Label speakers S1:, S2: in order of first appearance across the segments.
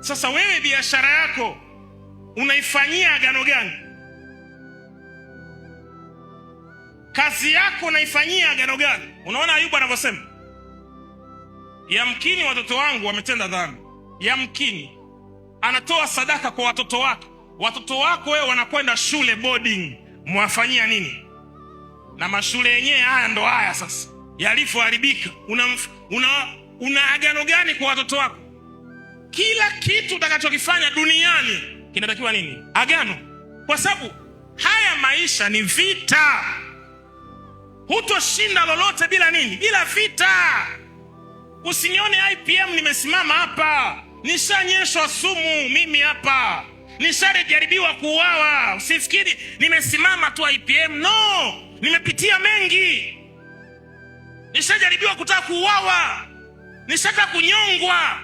S1: Sasa wewe biashara yako unaifanyia agano gani? Kazi yako unaifanyia agano gani? Unaona Ayubu anavyosema, yamkini watoto wangu wametenda dhambi. Yamkini anatoa sadaka kwa watoto wake. Watoto wako wewe wanakwenda shule boarding, mwafanyia nini? Na mashule yenyewe haya ndo haya sasa yalivyoharibika. Una agano gani kwa watoto wako? Kila kitu utakachokifanya duniani kinatakiwa nini? Agano, kwa sababu haya maisha ni vita. Hutoshinda lolote bila nini? Bila vita. Usinione IPM nimesimama hapa, nishanyeshwa sumu mimi hapa, nishajaribiwa kuuawa. Usifikiri nimesimama tu IPM, no, nimepitia mengi. Nishajaribiwa kutaka kuuawa, nishataka kunyongwa,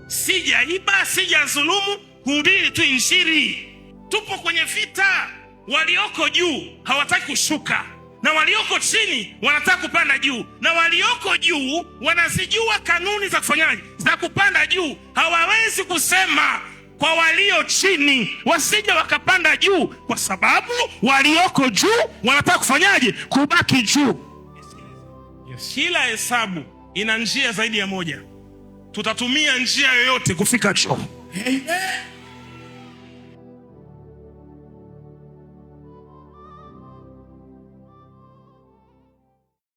S1: sijaiba, sijadhulumu, kuhubiri tu Injili. Tupo kwenye vita, walioko juu hawataki kushuka na walioko chini wanataka kupanda juu, na walioko juu wanazijua kanuni za kufanyaje, za kupanda juu. Hawawezi kusema kwa walio chini wasije wakapanda juu, kwa sababu walioko juu wanataka kufanyaje? Kubaki juu.
S2: Yes.
S1: Kila hesabu ina njia zaidi ya moja. Tutatumia njia yoyote kufika juu.
S2: Amen.